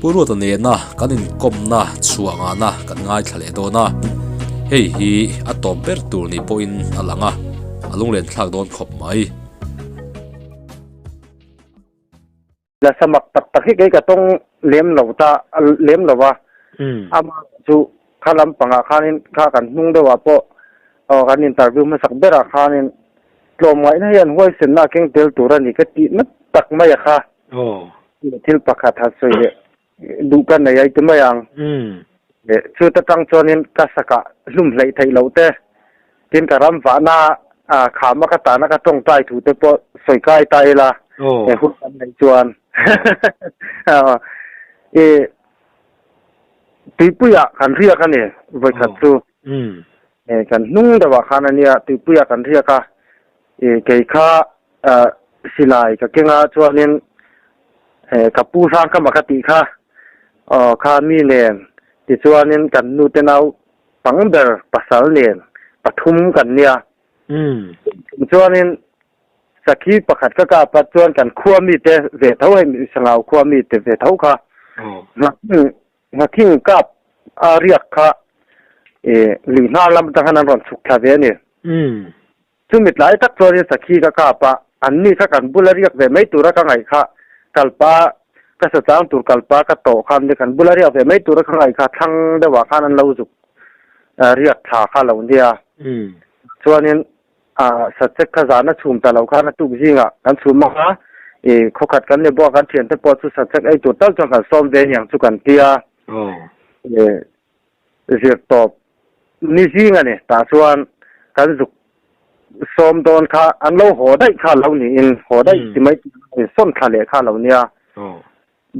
Pu Ruata nena kan inkawmna chhuah ngahna kan ngaithla leh dawn a, hei hi a tawp ber tur ni pawhin a lang a, a lunglen thlak dawn khawp mai. La samak tak tak hi kei ka tawng lem lo ta lem lo va, amah chu kha lampangah khanin kha kan hnung deuhah pawh aw kan interview hmasak berah khanin tlawmngaihna hian huaisenna a keng tel tur a ni ka tih nat tak mai a kha. Thil pakhat han sawi leh duh ka nei ai ti mai ang. Chuta tang chuanin ka sakah hlum hleih theih loh te, tin ka ram vahna khama ka tahna ka tawngtai thu te pawh sawi kai ta ila he hun kan neih chuan. Tuipuiah kan riak a ni vawikhat chu. Kan hnung deuhah khan a nia tuipuiah kan riak a, kei kha silai ka keng a chuanin ka pu hrang ka mak a tih kha aw kha mi nen tichuanin kan nu te nau pang ber pasal nen pathum kan nia chuanin sakhi pakhat ka kap a chuan kan khua mi te ve tho hei sangau khua mi te ve tho kha Nghathing kap a riak kha lui hnar lam atang khan an rawn chhuk thla ve a ni. Chumi tlai tak chuanin sakhi ka kap a, anni kha kan bula riak ve mai tura ka ngaih kha kalpa ka sa chang tur kalpa ka tawh khan kan bula riak ve mai tura ka ngaih kha thlang deuhah khan an lo zuk riak thla kha lo nia. Chuanin sachek kha zana chhum ta lo khan a tuk zingah kan chhum ang a, i khawkhat kan ni bawk a kan thiante pawh chu sachek ei tur tal chuan kan sawm ve aniang chu kan ti a, i zir tawp ni zing a ni tah chuan kan zuk sawm dawn kha an lo haw daih kha lo niin haw daih ti mai sawn thla leh kha lo nia.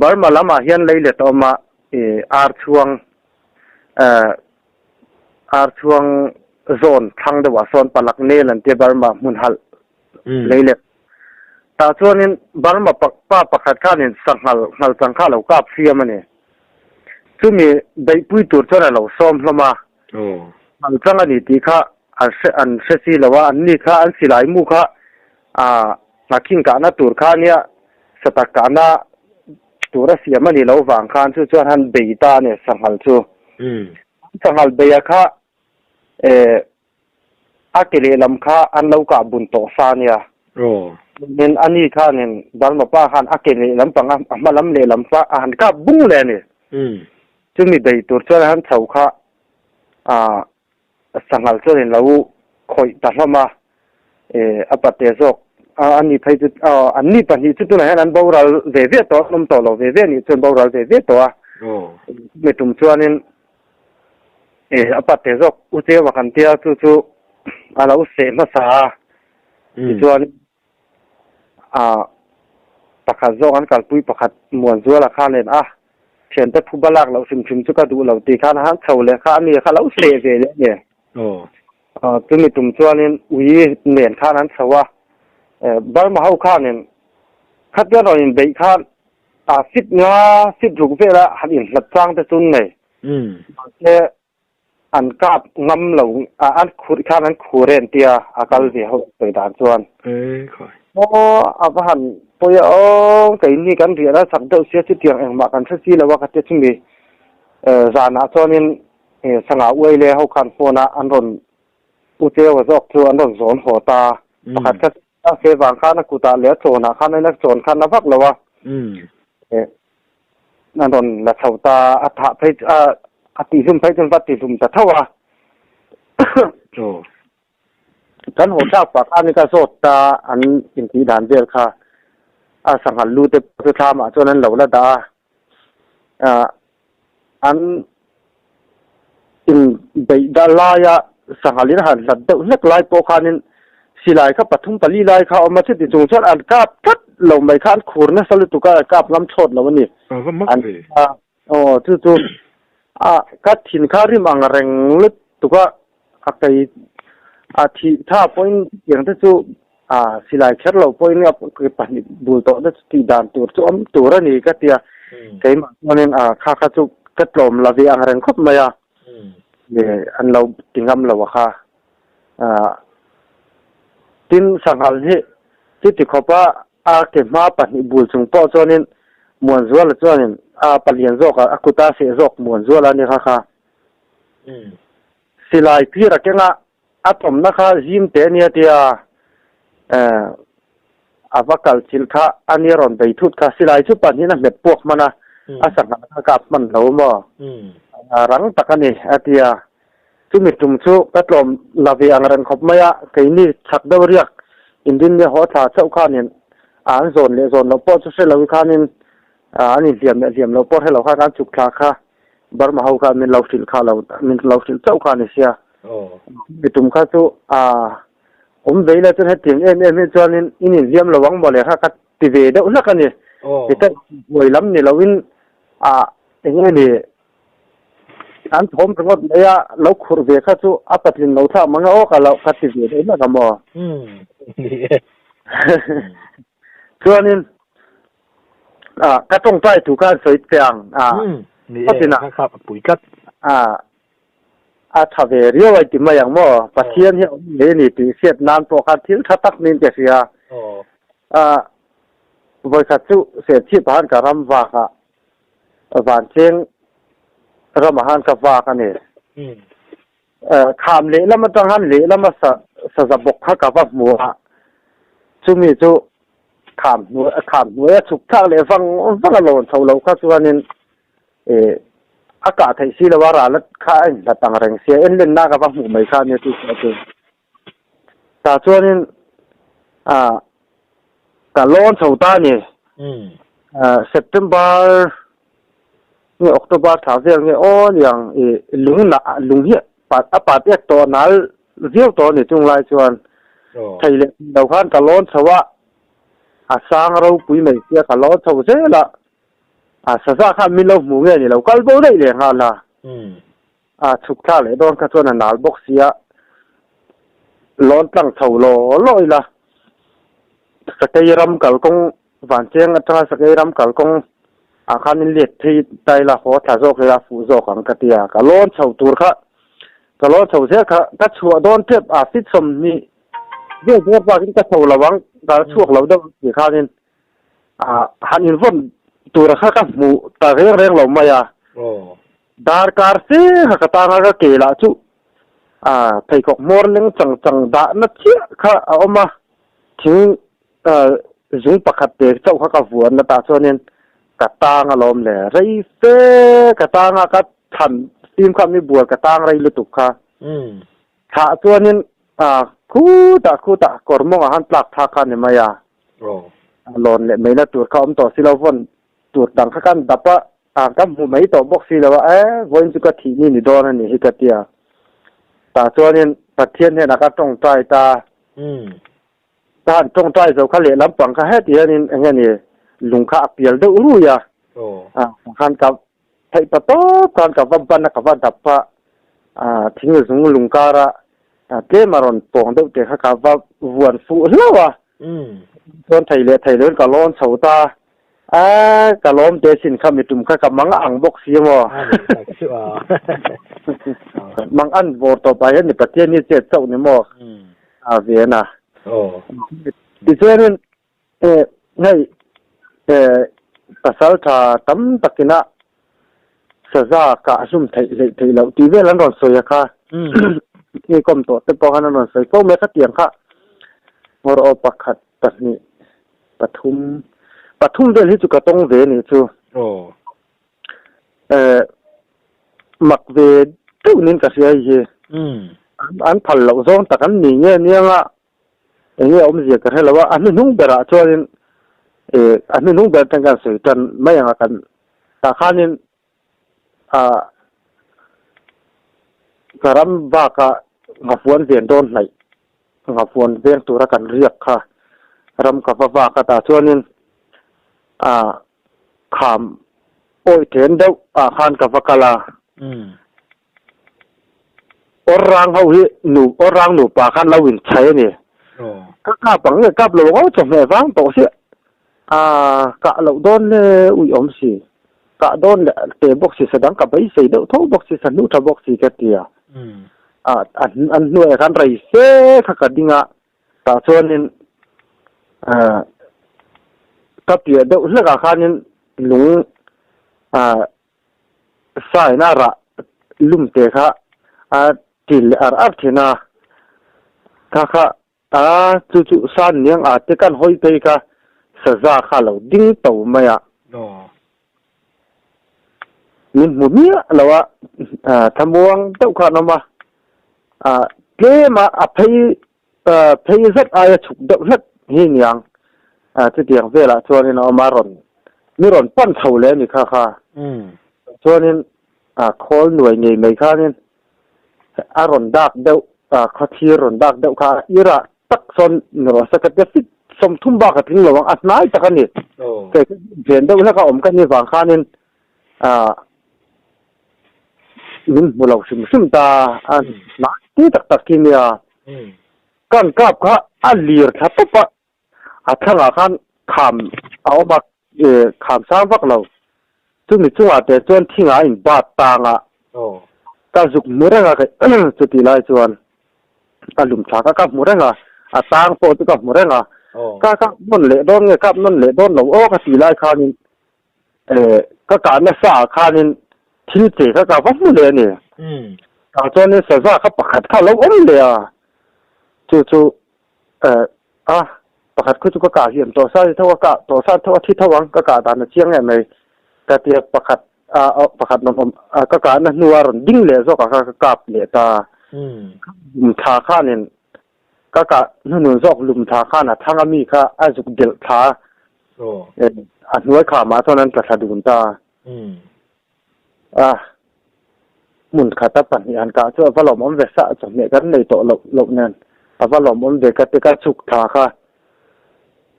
Burma lamah hian lei let a awm a, i ar chhuang ar chhuang zawn thlang deuhah sawn palak nel an tia Burma hmun halh lei let. Tah chuanin Burma pa pakhat khanin sanghal nghal chang kha a lo kap hriam a ni. Chumi beihpui tur chuan a lo sawm hlawm a, nghal chang a ni tih kha an hre an hre si lo a, anni kha an silai mu kha nghakhing kahna tur kha ania Satak kahna tura siam a nih loh vang khan chu chuan han bei ta a ni sanghal chu. Sanghal beia kha a ke lehlam kha an lo kah bun tawh sa a nia. Chuanin a ni khanin Burma pa khan a ke lehlam pang a hma lam lehlam kha a han kap bung leh a ni. Chumi bei tur chuan a han chho kha Sanghal chuan in lo khawih ta hlawm a, a pate zawk a ni phei chu an ni pahnih chu tunah hian an boral ve ve tawh a, an awm tawh lo ve ve anih chuan boral ve ve tawh a. Chumi tum chuanin a pate zawk u Cheua kan tia chu chu a lo seh hmasa a, tichuan pakhat zawk an kalpui pakhat Muanzuala kha nen a thiante phuba lak loh hrim hrim chu ka duh lo tih khan a han chho leh kha a ni kha lo seh ve leh a ni. Chumi tum chuanin ui nen khan an chho a, Burma ho khanin khatia rawn inbeih khan a fit nga fit ruk vela han inhlat chang te chu an nei. Mahse An kap ngam lo a, an khurh khan an khur e an tia, a kal ve ho sawi dan chuan. Aw a va han pawi a aw, keini kan riah nasa deuh sia chutiang engmah kan hre si lo a ka tia chumi zanah chuanin sangha uai leh ho khan phone a an rawn u cheu a zawk chu an rawn zawn haw ta, pakhat kha a fe vang khan a kutah leh a chawnah khan a in a chawn khan a vak lo a. A rawn la chho ta, a thah phei a, a tihhlum phei chuan va tihlum ta tho a. Kan haw thlak pah khan ka zawt ta an intih dan vel kha, a sanghal lu te pawh chu thlamah chuan an lo la dah a, ah an inbeih dah laia sanghal in han hlat deuh hlek lai pawh khanin silai kha pathum pali lai kha a awm a, chuti chung chuan an kap tlat lo mai kha an khur nasa lutuk a, an kap ngam thlawt lo a ni. A va mak ve. Aw chu chu a ka thin kha rim ang reng lutuk a, a kei a thih tha pawhin chutiang te chu a silai kher lo pawhin a pahnih bul tawh te chu tih dan tur chu awm tur a ni ka ti a, keimah chuanin a kha kha chu ka tlawm la ve ang reng khawp mai a, an lo ti ngam lo a kha. Tin sanghal hi chuti khawpa a ke hma pahnih bul chung pawh chuanin Muanzuala chuanin a palian zawk a a kuta seh zawk Muanzuala a ni kha kha. Silai phir a kenga a tawmna kha zim teh a nia tia a va kal chilh kha a nia rawn bei thut kha. Silai chu pahnihin a hmet puak hman a, a sangha kha kap hman lo maw? Rang tak a ni a tia. Chumi tum chu ka tlawm la ve ang reng khawp mai a, keini chhak deuh riak Indinnia haw thla chauh khanin a an zawn leh zawn loh pawh chu hre lo khanin an inhliam leh hliam loh pawh hre lo khan an chuk thla kha Burma ho khan min lo hrilh kha lo min lo hrilh chauh kha a ni sia. Chumi tum kha chu a awm vei la chuan hetiang em em hi chuanin in inhliam lo ang mawle kha ka ti ve deuh hlak a ni. Tichuan buai lam ni loin a eng nge ni An thawm ringawt mai a, lo khurh ve kha chu a patlin lo thlak mang a aw ka lo ka ti ve daih hlak a maw? Ni e. Chuanin ah ka tawngtai thu kha an sawi teh ang a. Ni e, kha kha a pui tlat. Ah a tha ve riau a ti mai ang maw? Pathian hi a awm ngei a ni tih hriat nan pawh khan thil tha tak niin ka hria. Ah vawikhat chu Serchhip ah khan ka ram vak ah Vancheng ramah khan ka vak a ni. Kham lehlam atang khan lehlama sa saza bawk kha ka va hmu a, chumi chu kham hnuai kham hnuaia chhuk thlak leh vang vang a lawn chho lo kha chuanin ih a kah theih si lo a, ral kha a inhlat ang reng sia, enlenna ka va hmuh mai kha a nia chu chu. Tah chuanin ah ka lawn chho ta a ni. September nge October thla vel nge aw niang ih lung na lung hi a pat ek tawh a nal viau tawh a ni chung lai chuan thei leh thei lo khan ka lawn chho a, a sang ropui mai sia ka lawn chho zel a, a saza khan min lo hmu nge ni lo kal bo daih leh nghal a. A chhuk thla leh dawn kha chuan a nal bawk sia, lawn tlang chho law law ila Sakei ram kalkawng Vancheng atanga Sakei ram kalkawng ah khan in let phei ta ila haw thla zawk ila fuh zawk ang ka ti a, ka lawn chho tur kha ka lawn chho zel kha ka chhuah dawn tep a fit 20 vel vel bakin ka chho lo ang ka chhuak lo deuh ang tih khanin ah han invawn tura kha ka hmuh ta reng reng lo mai a. Darkar fe kha ka tang a, ka ke lah chu ah pheikhawk hmawr leng chang chang dahna chiah kha a awm a, thing zung pakhat te chauh kha ka vuan na tah chuanin ka tang alawm le, rei fe ka tang a, ka thlan fim kha mi bual ka tang rei lutuk kha. Thlah chuanin ah khutah khutah kawr mawngah khan tlak thlak kha a ni mai a, lawn leh meina tur kha awm tawh si lo vawn tur dang kha kan dap a, ah ka hmu mai tawh bawk si lo a, e vawiin chu ka thih ni ni dawn a nih hi ka ti a. Tah chuanin Pathian hnenah ka tawngtai ta. Ka han tawngtai zo kha lehlam pang kha heti hianin eng nge ni lung kha a pial deuh rui a, ah khan ka theih ta tawp khan ka va ban a ka va dap a, ah thing zung lung kara tlem a rawn pawng deuh te kha ka va vuan fuh hlauh a. Chuan thei leh thei loin ka lawn chho ta. A ka lawm te sin kha mi tum kha ka mang ang bawk si maw. Mang an vawr tawp ah hian ni Pathian hi chet chauh ni maw a ve na. Tichuanin hei pasal tha tam takina saza kah hlum theih hleih theih loh tih vel an rawn sawi a kha. Ni kawm tawh te pawh khan an rawn sawi fo mai khatiang kha ngawr aw pakhat pahnih Pathum, pathum vel hi chu ka tawng ve nih chu. Aw. Eh, mak ve deuh niin ka hria hei hi. An phal loh zawng tak an ni nge aniang a, eng nge awmzia ka hre lo a, a hnuhnung berah chuanin eh a hnuhnung ber atang kan sawi tan mai ang a kan tah khanin ah ka ram bakah nghafuan ven dawn hnaih Nghafuan veng tura kan riak kha ram ka va vak a tah chuanin ah kham awih then deuh ah khan ka va kal a. Awr rang ho hi nu awr rang nupa khan lo inchhai a ni. Ka kap ang nge kap lo ang aw chawhmeh vang tawh si ah kah loh dawn le ui awm si kah dawn leh te bawk si sadang ka beisei deuh tho bawk si sahnu tha bawk si ka ti a. Ah an hnuaiah khan rei fe kha ka ding a, tah chuanin ah ka piah deuh hlekah khanin lung Ah sain a rah lum te kha a til leh ar ar thin a, kha kha a chu chu san niang a te kan hawi phei kha saza kha a lo ding to mai a. Min hmu miah lo a, thlamuang deuh kha an awm a, ah tlem a a phei Phei zet aia chhuk deuh hlek hi niang chutiang velah chuanin a awm a, rawn mi rawn pan chho leh a ni kha kha. Chuanin khawl nuai ngei mai khanin a rawn dak deuh, khawthlir rawn dak deuh kha irah tak sawn ni rawh se ka tia fit 30 bak a tling lo ang, a hnai tak a ni. Kei ka ven deuh hlek a awm ka ni vang khanin min hmu lo hrim hrim ta a hnai ti tak tak hi nia. Kan kap kha a lir thla tawp a, a thlangah khan kham a awm a, kham sang vak lo. Chumi chungah te chuan thingah a inbat tang a, ka zuk hmu reng a chutih lai chuan a lum thla kha ka hmu reng a, a tang pawh chu ka hmu reng a, ka kap nawn leh dawn nge kap nawn leh dawn lo aw ka tih lai khanin Ka kah nasa ah khanin thil che kha ka va hmu leh a ni. Tah chuanin saza kha pakhat kha a lo awm leh a, chu chu a pakhat khu chu ka kah hiam tawh sa tho a kah tawh sa tho a thi tho ang ka kah dan a chiang em mai ka tia pakhat a pakhat rawn awm ka kahna hnua rawn ding leh zawk ah kha ka kap leh ta. Lum thla khanin Ka kah hnunun zawk lum thla khan a thlang a mi kha a zuk delh thla a, a hnuai khamah chuan an tla thla dun ta a. Hmun khata pahnih han kah chu a va lawmawm ve sah chawhmeh kan nei tawh loh loh nen a va lawmawm ve ka ti ka chhuk thla kha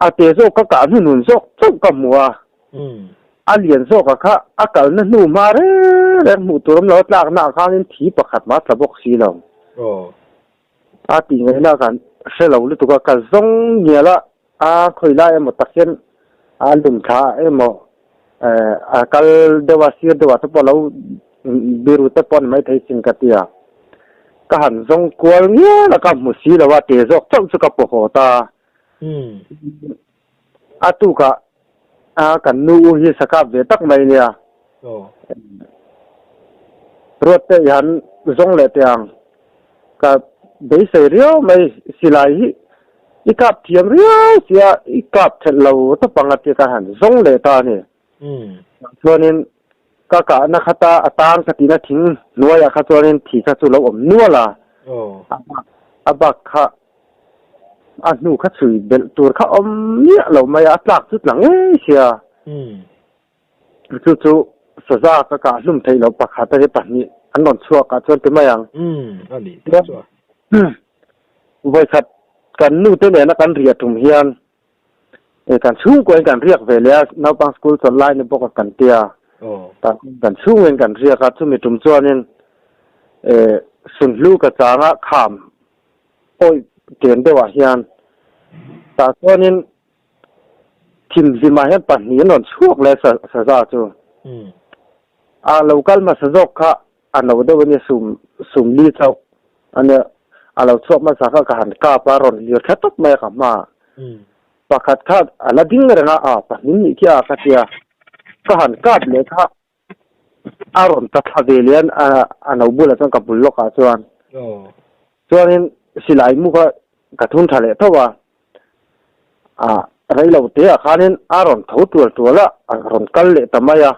a te zawk ka kah hnunun zawk chauh ka hmu a, a lian zawka kha a kalna hnu hma reng reng hmuh tur awm lo a tlakna ah khanin thi pakhat mah a tla bawk si lo. A tih ngaihna kan hre lo lutuk a, ka zawng ngial a, a khawi lai emaw tak hian a lum thla emaw a kal deuh a, sir deuh ah te pawh a lo biru te pawh a ni maithei sin ka ti a, ka han zawng kual ngial a, ka hmu si lo a, te zawk chauh chu ka paw haw ta. A tukah a kan nu u hi sakap ve tak mai nia. Ruat te i han zawng leh teh ang. Ka beisei riau mai silai hi i kap thiam riau sia i kap thelh lo tawp ang a tia ka han zawng leh ta a ni. Chuanin ka kahna khata a tang ka tihna thing hnuaiah kha chuanin thi kha chu lo awm nual a. A bak kha A hnu kha chhui belh tur kha awm miah lo mai a, a tlak chu tla ngei sia. Chu chu saza ka kah hlum theih loh pakhat a ni pahnih an rawn chhuak ah chuan ti mai ang. Vawikhat kan nu te nena kan riah tum hian kan chhungkuain kan riak ve leh a, naupang school chawlh lai ni bawk a kan tia. Kan chhungin kan riak a, chumi tum chuanin sunhlu ka chang a kham Awih ken deuhah hian tah chuanin thimhlimah hian pahnih an rawn chhuak leh saza chu. A lo kal hmasa zawk kha a no deuh a nia sum sumli chauh a nia a lo chhuak hmasa kha ka han kap a rawn lir thla tawp mai a ka hmaah. Pakhat kha a la ding reng a, a pahnih nih khi a ka tia ka han kap leh kha A rawn ta thla ve leh a, a no bulah chuan ka bul lawkah chuan. Chuanin silai mu kha ka thun tha leh tho a, a rei lo te ah khanin a rawn tho tual tual a, a rawn kal leh ta mai a.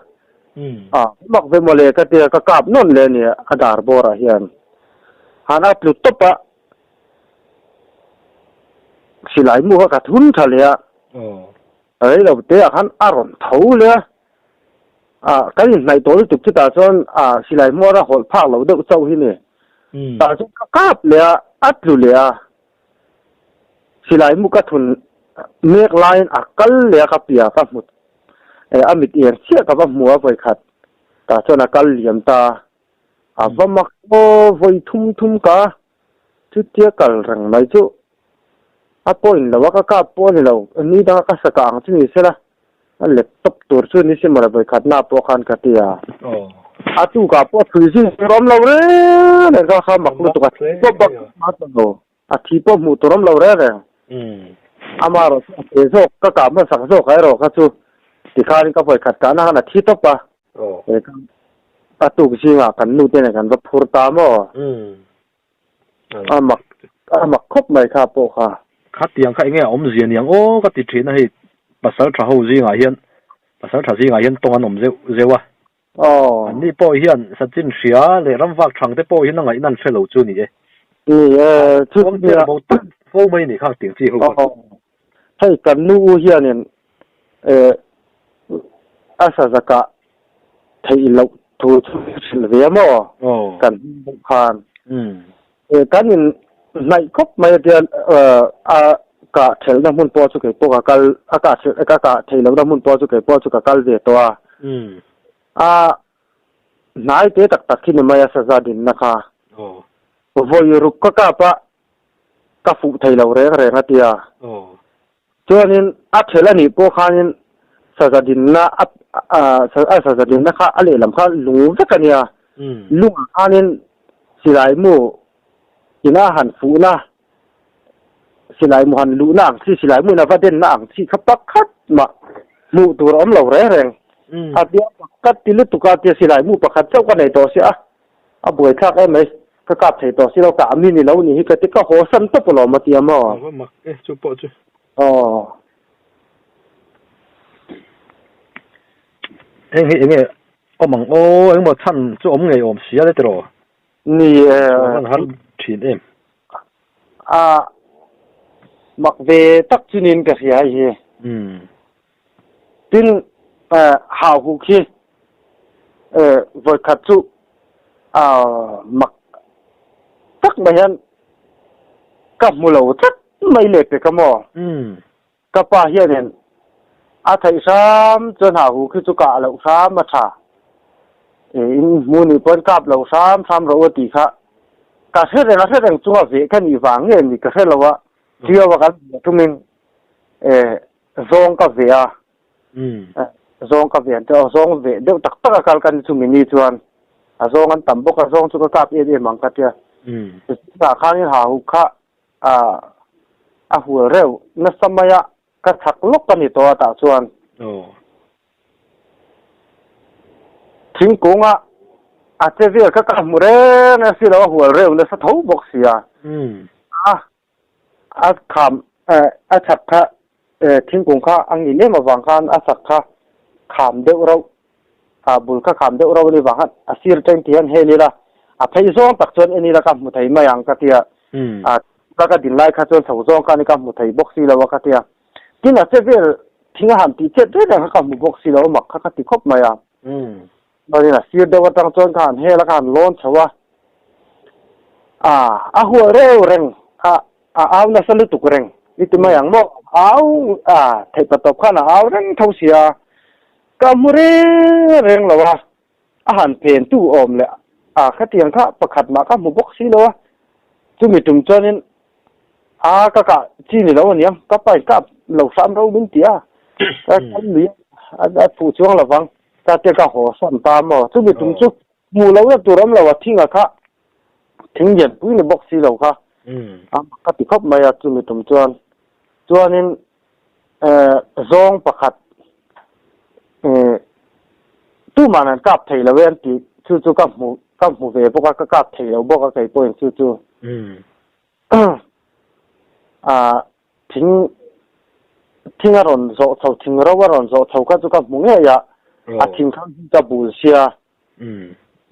A mak ve mawle ka tia ka kap nawn leh a ni a dar bawrah hian. Han a tlu tawp a, silai mu kha ka thun tha leh a, rei lo te ah khan a rawn tho leh a. Ah, kan inhnaih tawh lutuk chutah chuan ah silai hmuar a hawlh phak lo deuh chauh hi ni. Tah chuan ka kap leh a, a tlu leh a. Silai mu ka thun mek laiin a kal leh a ka pia ka hmu eh a mit eng chiah ka va hmu a vawikhat. Tah chuan a kal liam ta. A va mak aw vawi thum thum ka chutia kal reng mai chu a point lo a ka kap pawh a ni lo. Ni danga ka sa kah ang chu ni sela. A laptop tur chu ni si mawle vawikhat na pawh khan ka ti a. A tukah pawh a thui zui tur awm lo reng reng kha kha mak lutuk a thi pawh bak a ta lo. A thi pawh hmuh tur awm lo reng reng. Ama erawh chu a pe zawk ka kah hmasak zawk erawh kha chu tikhanin ka vawikhat kahna khan a thi tawp a. A tuk zingah kan nu te nen kan va phur ta maw? A mak a mak khawp mai kha pawh kha. Khatiang kha enge a awmzia niang aw ka ti thin a hei pasal tha ho zingah hian pasal tha zingah hian tawng an awm zeuh zeuh a. Aw. Anni pawh hian Sachin hria leh ramvak thang te pawh hian a ngaihna an hre lo chu ni e. Ni e, chu Chuang ber bo tawp fo mai ni khang tiang chi ho kha. Aw. Hei kan nu u hianin eh a sazakah theih loh thu chu i hrilh ve a maw? Aw. Kan hming bawk khan. Umm. Eh kan in hnaih khawp mai a tia a kah thelhna hmun pawh chu kei pawh ka kal a kah thelh ka kah theih lohna hmun pawh chu kei pawh chu ka kal ve tawh a. Umm. A hnai te tak tak khi ni mai a saza dinna kha. Aw. Vawi ruk ka kap a ka fuh thei lo reng reng a tia. Aw. Chuanin a thelh a nih pawh khanin saza dinna a a saza dinna kha a lehlam kha lung vek a nia. Lungah khanin silai mu ina han fuhna, silai mu han luhna ang chi, silai mu ina va denna ang chi kha pakhat mah hmuh tur a awm lo reng reng. A tia pakhat ti lutuk a tia silai mu pakhat chauh ka nei tawh sia a. A buaithlak em mai, ka kap thei tawh si lo, ka ami ni lo ni hi ka ti, ka haw san tawp alawm a ti a maw? A va mak e chu pawh chu. Aw. Heng hi enge awm ang aw, engemaw chhan chu awm ngei awm sia le tiraw? Ni e. Chuan an har thin em? A mak ve tak chu niin ka hria hei hi. Umm. Tin, hau huk hi vawikhat chu mak tak mai hian ka hmu lo tlat mai leh pek a maw? Ka pa hianin a theih hram chuan hau huk hi chu kah loh hram a tha. In hmu nih pawn kap lo hram hram rawh u a tih kha ka hre reng a hre reng chunga veh ka nih vang nge ni ka hre lo a, Chiau a kan hmuh tumin Zawng ka ve a, zawng ka ve an ti a, zawng ve deuh tak tak a kal ka ni chumi ni chuan a zawng an tam bawk a, zawng chu ka kap em em ang ka tia. Chutah khanin ha huk kha a hual reuh nasa mai a, ka chak lawk a ni tawh a tah chuan. Thingkunga a che vel kha ka hmu reng a silo a hual reuh nasa tho bawk sia. A A kham a chak kha thingkung kha a ngil em avang khan a chak kha kham deuh rauh a bul kha kham deuh rauh a ni vang khan a sir teng ti hian hel ila a phei zawng tak chuan en ila ka hmu thei mai ang ka tia a ka ka din lai kha chuan chho zawng khan ka hmu thei bawk si lo a ka tia tin a che vel thing a han tih chet reng reng kha ka hmu bawk si lo a mak kha ka ti khawp mai a chuanin a sir deuh atang chuan ka han hel a ka han lawn chho a a a hual reu reng a a au nasa lutuk reng i ti mai ang maw au a theih pa tawp khan a au reng tho sia ka hmu reng reng lo a a han phen tu awm leh a khatiang kha pakhat mah ka hmu bawk si lo a chumi tum chuanin A ka kah chi ni lo aniang, ka pa in kap lo hram ro min ti a, ka kal lui a a fuh chuang lo vang, ka tia ka haw sawn ta maw, chumi tum chu hmuh lo na tur awm lo a thinga kha thing lian pui ni bawk si lo kha a ka ti khawp mai a chumi tum chuan, chuanin zawng pakhat tuman an kap thei lo e an tih chu chu ka hmu ka hmu ve bawk a, ka kap thei lo bawk a kei pawhin chu chu. A thing thing a rawn zawh chho thing ro a rawn zawh chho kha chu ka hmu ngei a, a thing kha ka bul sia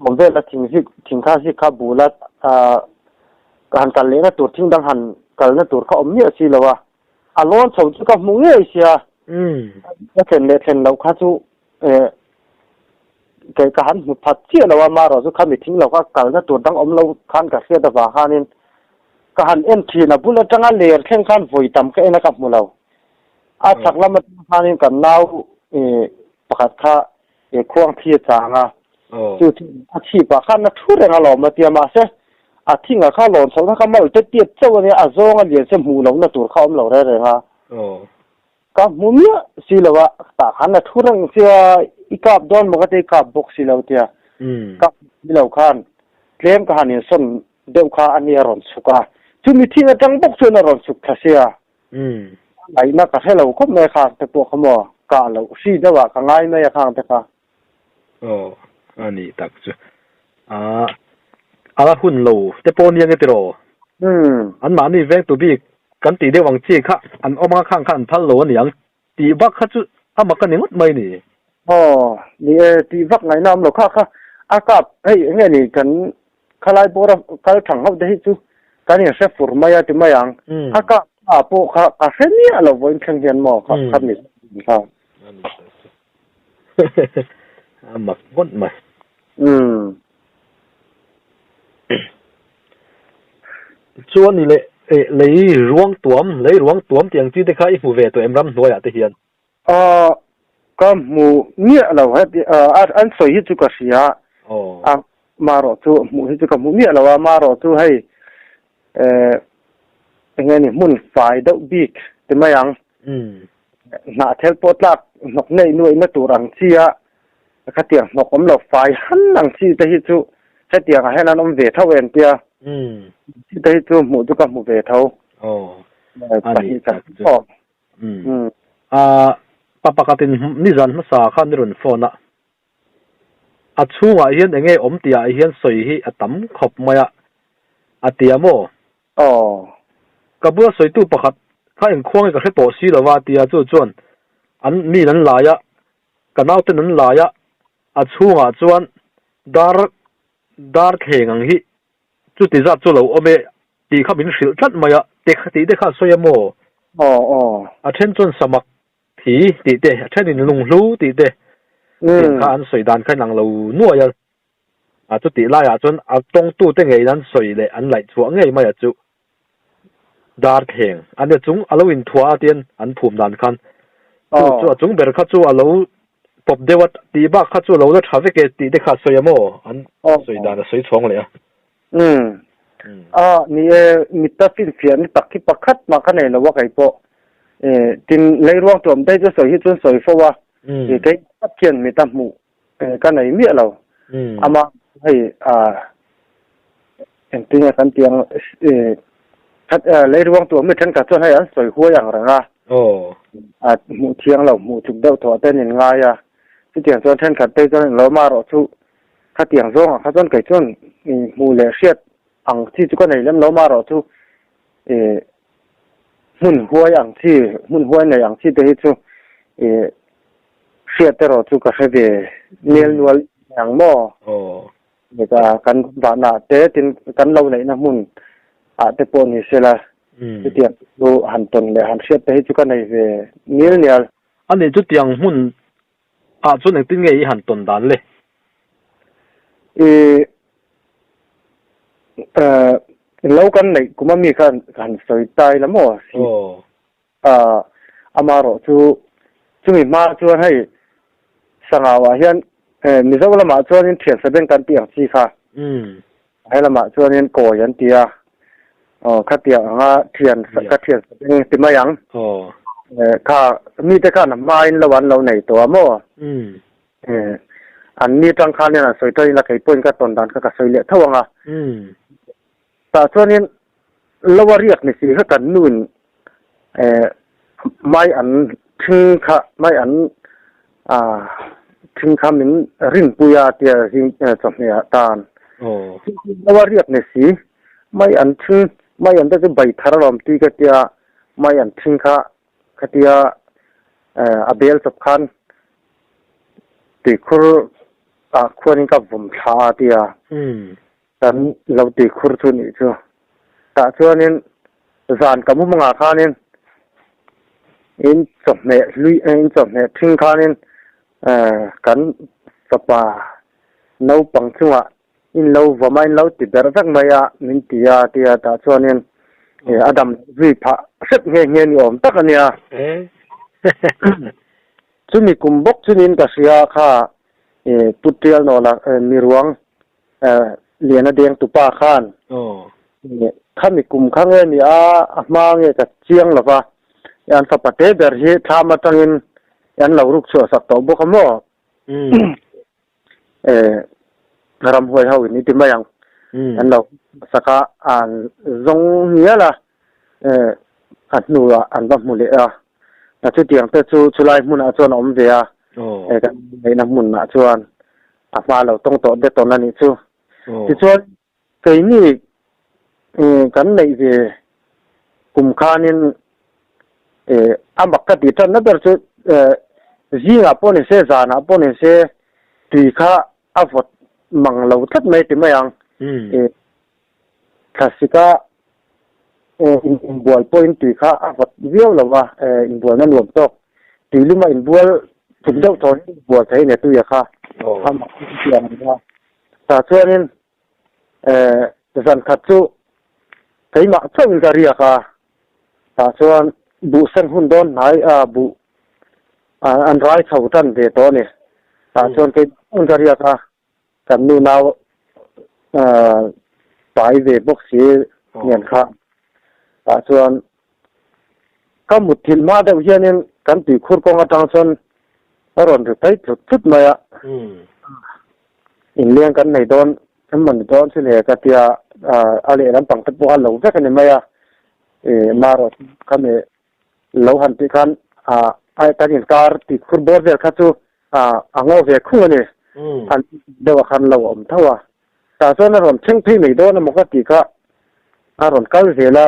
awm vel a thing zik thing kha zik kha bul a ka han kal lehna tur thing dang han kalna tur kha awm miah si lo a, a lawn chho chu ka hmu ngei sia ka thlen leh thlen loh kha chu Kei ka han hmu phat chiah lo a, marawh chu khami thing lo kha kalna tur dang awm lo khan ka hriat avang khanin ka han en thin a, bul atanga ler thleng khan vawi tam ka en a ka hmu lo. A chhak lam atang khanin kan nau pakhat kha khuang thi a chang a, chu chu a chhipah khan a thu reng alawm a tia mahse a thingah kha lawn chhohna kha mal te tiat chauh a nia, a zawng a lian se hmuh lohna tur kha awm lo reng reng a. Ka hmu miah si lo a, tah khan a thu reng sia i kap dawn maw ka ti, i kap bawk si lo tia ka hmu si lo khan tlem ka han insawn deuh kha a ni a rawn chhuk a, chumi thing atang bawk chuan a rawn chhuk thla sia, a ngaihna ka hre lo khawp mai a khang te pawh kha maw kah loh hri deuh ah ka ngai mai a khang te kha. Aw, a nih tak chu. Aa, a la hun lo te pawh nia nge tiraw? Umm. Anmahni vengtu bik kan tih deuh ang chi kha an awm anga khang kha an phal lo a niang tih vak kha chu a mak a ni ngawt mai ni. Aw, ni e, tih vak ngaihna awm lo kha kha a kap hei eng nge ni kan khalai bawra kal thang hauh te hi chu kan inhre fur mai a ti mai ang. A kap ah pawh kha ka hre miah lo vawiin thleng hian maw kha kha mi kha. A mak ngawt mai. Umm. Chuan ni leh lei ruang tuam, lei ruang tuam tih ang chi te kha i hmu ve tawh em ramhnuaiah te hian? Aw, ka hmu miah lo heti an sawi hi chu ka hria a, marawh chu hmuh hi chu ka hmu miah lo a, marawh chu hei eng nge ni hmun fai deuh bik ti mai ang, hnahthel pawh tlak hnawk neih nuaihna tur ang chi a, khatiang hnawk awm lo fai han ang chi te hi chu hetiang ah hian an awm ve tho em tia, chi te hi chu hmuh chu ka hmu ve tho, pahnih khat pawh. Umm. Ahh, pa pakhatin nizan hmasa khan i rawn phone a. A chhungah hian enge awm tih ah hian sawi hi a tam khawp mai a, a ti a maw? Aw. Ka bula sawitu pakhat kha engkhuang hi ka hre tawh si lo va a ti a, chu chuan an min an lai a, ka nauten an lai a, a chhungah chuan dar dar thleng ang hi Chuti zat chu lo awm e tih kha min hrilh tlat mai a, te kha tih te kha a sawi a maw? Aw aw. A then chuan samak thi tih te, a thenin lunghlu tih te tiang kha an sawi dan kha inang lo nuai a. A chutih laiah chuan a tawngtute ngeiin an sawi leh an laih chhuah ngei mai a chu darthleng a nia chung a lo inthuah a tian an phum dan khan chu chu a chung ber kha chu a lo pawp deuh a tih bak kha chu a lo la tha vek e tih te kha a sawi a maw an sawi dan a sawi chhawng leh a. Umm a ni e mitta finfiah ni tak hi pakhat mah ka nei lo a kei pawh e tin leiruang tuam daih chu sawi hi chuan sawi fo a e kei tak hian mita hmuh ka nei miah lo ama hei a Engtin nge kan tih ang that lei ruang tur mi thenkhat chuan hei an sawi huai ang reng a, a hmuh thiang lo hmuh chuk deuh thawh te an in ngai a, chutiang chuan thenkhat te chuan lo marawh chu khatiang zawngah kha chuan kei chuan hmuh leh hriat ang chi chu ka nei lem lo marawh chu hmun huai ang chi hmun huai nei ang chi te hi chu hriat erawh chu ka hre ve nel nual ang maw? Heta kan vahna te tin kan lo neihna hmun ah te pawh ni sela chutiang chu han tawn leh han hriat te hi chu ka nei ve nil nial. A nih chutiang hmun ah chuan engtin nge i han tawn dan le? I lo kan neih kum a mi kha han sawi ta ila maw? A, amarawh chu chumi hma chuan hei Sangau ah hian Mizo lamah chuanin thiansa bank an tih ang chi kha he lamah chuanin kawi an ti a, aw khatiang anga thian ka thiansa bank ti mai ang kha mite khan a hmain lo an lo nei tawh a maw? An ni tang khan hian an sawi tawhin a kei pawhin ka tawn dan kha ka sawi leh tho ang a. Tah chuanin lo a riak ni si kha kan nuin eh mai an thing kha mai an ah thing kha min rinpui a tia zing chawhmeh ah tan. Lo a riak ni si mai an thing mai an te chu bai thar alawm tui ka tia mai an thing kha khatia eh a bel chawp khan tuikhur ah khuanin ka vawm thla a tia. Kan lo ti khur chu nih chu. Tah chuanin zan ka mumangah khanin in chawhmeh hlui in chawhmeh thing khanin kan fapa naupang chungah in lo vawm a in lo ti berh vek mai a min ti a tia tah chuanin a dam zui phah hrep nghe nghe ni awm tak a nia. Chumi kum bawk chunin ka hria kha Putial nawla miruang Liana deng tupa khan khami kum kha nge ni a, a hma nge ka chiang lo va, an fapa te ber hi thlam atangin an lo ruk chhuah sak tawh bawk a maw? Ramhuai ho in i ti mai ang, an lo sak a, an zawng ngial a, a hnuah an va hmu leh a, chutiang te chu chulai hmunah chuan a awm ve a, kan neihna hmunah chuan. A hma lo tawng tawh de tawn a nih chu. Tichuan keini kan neih ve kum khanin a mak ka tih tanna ber chu zingah pawh ni se zanah pawh ni se tui kha a vawt mang lo tlat mai ti mai ang. Thlasika inbual pawhin tui kha a vawt viau lo va, inbualna nuam tawk. Tui luma inbual tuk deuh thaw hi inbual thei a ni tuia kha. A mak chu chutiang a ni a. Tah chuanin zan khat chu keimah chauhin ka riak a, tah chuan buh sen hun dawn hnai buh an rai chho tan ve tawh a ni. Tah chuan keimah chauhin ka riak a. Kan nu nau pai ve bawk si nen kha tah chuan ka mutthilh hma deuh hianin kan tuikhur kawng atang chuan a rawn ri phei tlut tlut mai a, inleng kan nei dawn emaw ni dawn chu le ka tia a lehlam pang te pawh a lo vek a ni mai a, marawh chu khami lo han tih khan a kan inkar tuikhur bawr vel kha chu a ngaw ve khung a ni. An deuh a khan lo a awm tho a. Tah chuan a rawn thleng phei mai dawn emaw ka tih kha a rawn kal zel a,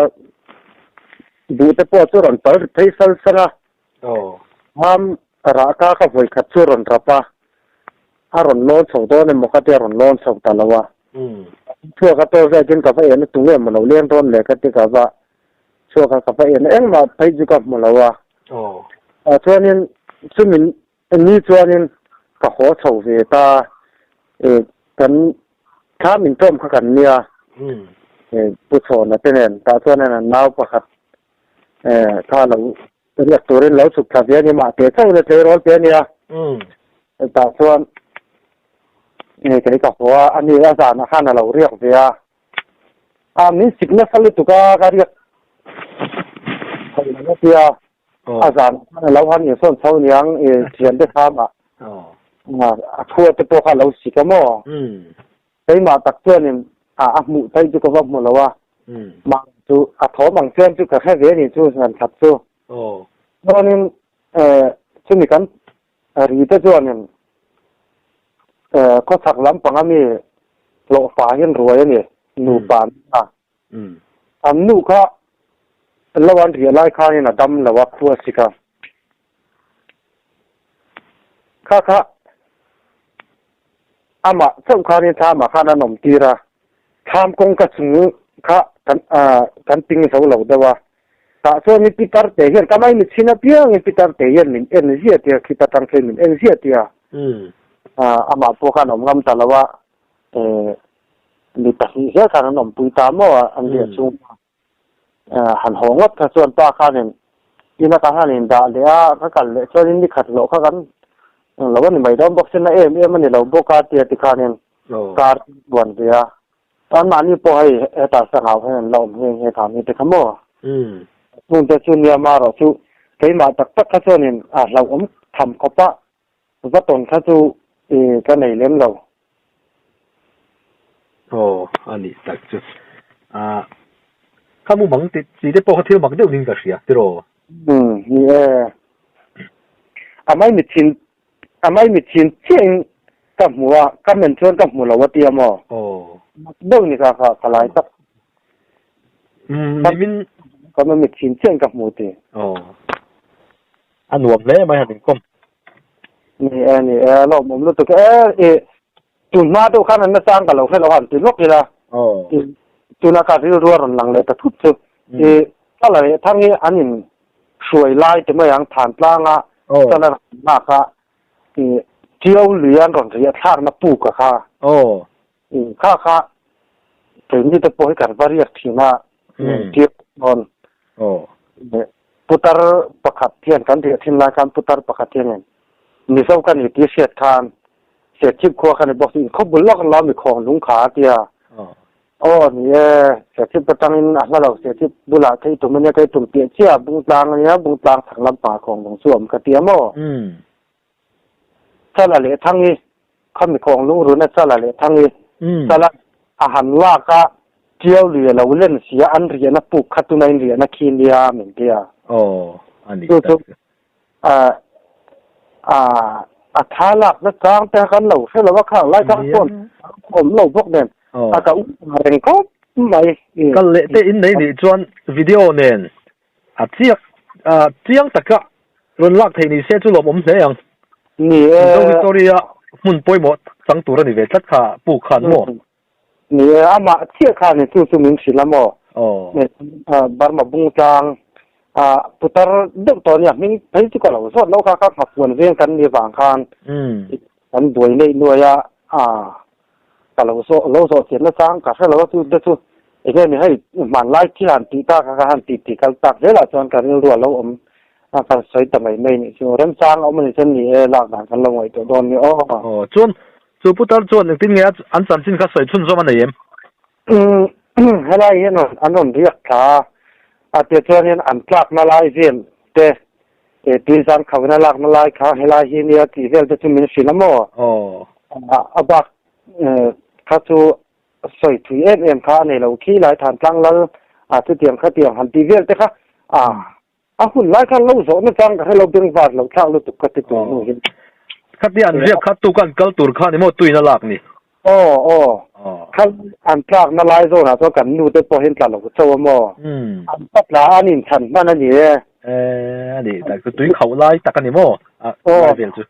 buh te pawh chu a rawn pal ri phei sal sal a. Mam rah ka ka vawi khat chu a rawn rap a, a rawn lawn chho dawn emaw ka tia a rawn lawn chho ta lo a. Chhuak a tawl vekin ka va en a tunge emaw lo leng dawn le ka ti ka va chhuak a ka va en a engmah phei chu ka hmu lo a. Ah chuanin chumi ni chuanin ka haw chho ve ta e kan thla min tlawm kha kan nia e Pu Chhawna te nen tah chuanin an nau pakhat e kha lo riak turin lo chhuk thla ve a ni mahte chauh le tleirawl te a nia tah chuan e kei ka haw a ani a zanah khan a lo riak ve a. A min sik nasa lutuk a ka riak thei lo tia a zan khan a lo han insawn chho niang i thian te thlam ah a thua te pawh kha a lo sik a maw keimah tak chuanin a a hmuh theih chu ka va hmu lo a mah chu a thawm ang chuan chu ka hre ve ni chu zan khat chu chuanin chumi kan Ri te chuanin khawchhak lampang a mi hlawhfa hian ruai a ni, nupa an ni a. An nu kha lo an riah lai khanin a dam lo a, khua sik a. Kha kha amah chauh khanin thlamah khan an awm tir a, thlam kawngka chung kha kan ping zo lo deuh a. Tah chuan i pitar te hian ka mai mitchhin apiangin pitar te hian min en ziah tia khita tang khian min en ziah tia amah pawh khan awm ngam ta lo a mi pahnih zel khan an awmpui ta maw a an riah chung han haw ngawt kha chuan pa khanin ina ka han indah leh a ka kal leh chuanin ni khat hlawh kha kan lo a ni mai dawn bawk sin a em em a ni lo bawk a tia tikhanin car buan ve a. Chuan mahni pawh hei hetah sangau hian an la awm nghe nghe thang hi te kha maw? Chung te chu nia marawh chu keimah tak tak kha chuanin a hlauhawm tham khawp a, va tawn kha chu ka nei lem lo. Aw, a nih tak chu. Ah, kha mumang ti chi te pawh kha thil mak deuh ning ka hria tiraw? Umm, ni e. A mai mithin A mai mithin chiahin ka hmu a, ka men chuan ka hmu lo a tia maw? Aw. Mak deuh ni kha kha ka lai tak. Umm, nimin. Ka mai mithin chiahin ka hmu ti. Aw. A nuam hle mai han inkawm. Ni e, ni e, a lawmawm lutuk e. E, tun hma deuh khan an nasang ka lo hre lo han ti lawk ila. Aw. Tuna ka rilru a rawn lang leh ta thut chu. E, ka la leh thang hi an in hruai lai te mai ang than tlang a chala rawn lak a i Tiau lui an rawn riah thlak na puk a kha i kha kha keini te pawh hi kan va riak thin a Tiau chuan putar pakhat hian kan riah thin lai khan putar pakhat hianin Mizo ka ni tih hriat khan Serchhip khua kha ni bawk si inkhawp bul lawk lo mi khawng lung kha a tia. Aw ni e, Serchhip atangin a hla lo Serchhip bulah kei tum ania kei tum piah chiah a Bungtlang ania Bungtlang chhak lampangah khawng lung chu a awm ka ti a maw? Chala leh Thangi khami khawng lungruna Chala leh Thangi Chala a han lak a Tiau lui a lo len si a an riahna puk kha tuna in riahna khi nia min ti a. Aw a ni Chu chu tak. A a. A tha lakna chang te kan lo hre lo a, khang lai kha phone awm lo bawk nen a ka u reng khawp mai. Kal leh te in nei nih chuan video nen a chiak chiang taka rawn lak theih ni se chu lawmawm hle ang. Ni e. Mizo history a hmun pawimawh chang tur a ni ve tlat kha puk khan maw? Ni e, amah chiah khan ni chu chu min hrilh a maw? Burma bungtlang putar deuh tawh nia hming phei chu ka lo zawt loh kha kha nghafuan veng kan ni vang khan kan buai neih nuai a ka lo zawh lo zawh chian na chang ka hre lo a chu te chu enge ni hei hmanlai thil han tih tak a ka han tih tih kal tak zelah chuan ka rilru a lo awm a ka sawi ta mai mai nih chu remchang a awm a ni chuan ni e lak dan kan lo ngaihtuah dawn ni aw. Aw chuan chu putar chuan engtin nge an chanchin kha sawi chhunzawm a nei em? Helai hian an rawn riak thla a, a tia chuanin an tlakna lai vel te, tuizang khauhna lakna lai kha helai hi nia tih vel te chu min hrilh a maw? A bak kha chu sawi thui em em kha a nei lo khi lai Thantlang lal a chutiang khatiang han tih vel te kha a A hun lai khan lo zawhna chang ka hre lo bengvar lo thlak lutuk ka ti tur hnu hin. Khatia an riak kha tuk an kal tur kha ni maw tuin a lak ni? Aw aw. Kha an tlakna lai zawnah chuan kan nu te pawh hian tla lo chauh a maw? An pa tla an inchhan hman a ni e. E a nih tak chu tui khauh lai tak a ni maw? A lai vel chu.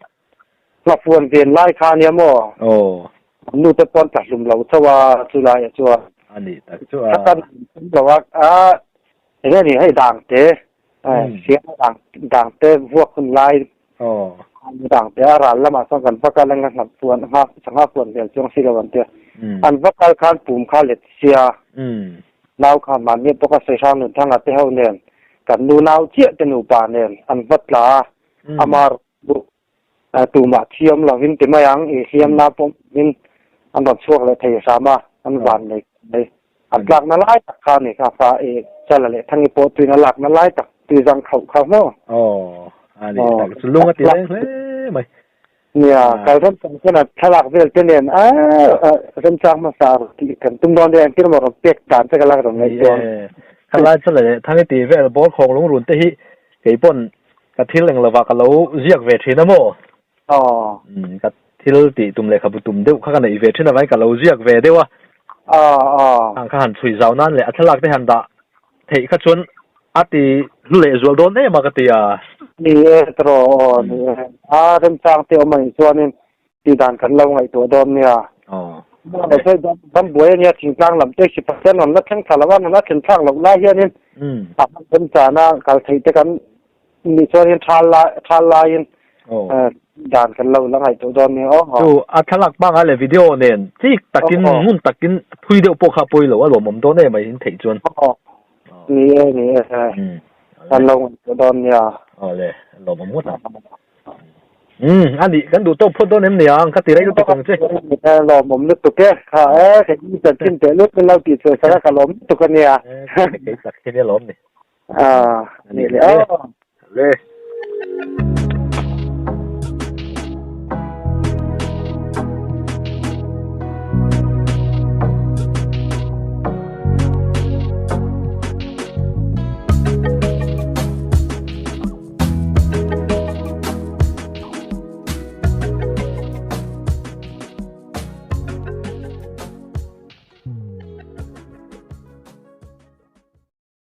Hlafuan ven lai kha a nia maw? Aw. Kan nu te pawh an tla hlum lo chauh a chu laiah chuan. A nih tak chu a. Kha kan lo a a Enge ni hei dang te siam dang dang te vuak hun lai dang te a ral lamah chuan kan va kal anga nghat puan ngha sangha puan hmel chuang si lo an tia an va kal khan pum kha let sia nau kha mahni pawh ka sawi hrang nun thanga te ho nen kan nu nau chiah te nupa nen an va tla a ama Tumah thiam lovin ti mai ang, i hliamna pawh min an rawn chhuak leh thei hram a, an van nei mai. An tlakna lai tak kha a ni kha, fa i Chala leh Thangi pawh tuin a lakna lai tak tui zang khauh kha maw? Aw, a ni tak chu lung a ti reng hle mai. Nia, kal remchang chuan a thlalak vel te nen a remchang hmasa tih kan tum dawn nia, engtin emaw rawn pek dan che ka la rawn ngaihtuah ang. Ni e, khalai Chala leh Thangi tih vel bawr khawng lungrun te hi kei pawn Ka thil eng lovah ka lo ziak ve thin a maw? Aw. Umm, ka thil tih tum lehkhabu tum deuh kha ka neih ve thin avangin ka lo ziak ve deuh a. Aw, aw. Ang kha han chhui zau nan leh a thlalak te han dah theih kha chuan a ti hlu leh zual dawn em a ka ti a. Ni e tawh, aw ni e. A remchang te awm anih chuanin Tih dan kan lo ngaihtuah dawn nia. Ram buai a nia thingtlang lam te khi Pathian rawn la thleng thla lo a, rawn la thlen thlak loh lai hianin a hman remchana kal theih te kan nih chuanin thal lai thal laiin dan kan lo la ngaihtuah dawn nia aw. Chu a thlalak pangngai leh video nen chik takin ngun takin thui deuh pawh kha pawi lo a lawmawm dawn em mai in theih chuan. Ni e ni e kan lo ngaihtuah dawn nia. Awle lawmawm ngawt ang. Umm, a nih, kan duh tawk phawt dawn em ni ang, ka ti rei lutuk ang che. Lawmawm lutuk e, kha e, kei hi chanchin teh lut min lo tih chhuah sak a, ka lawm lutuk a nia. Kei tak hi nia lawm ni. A, a nih leh aw. Le.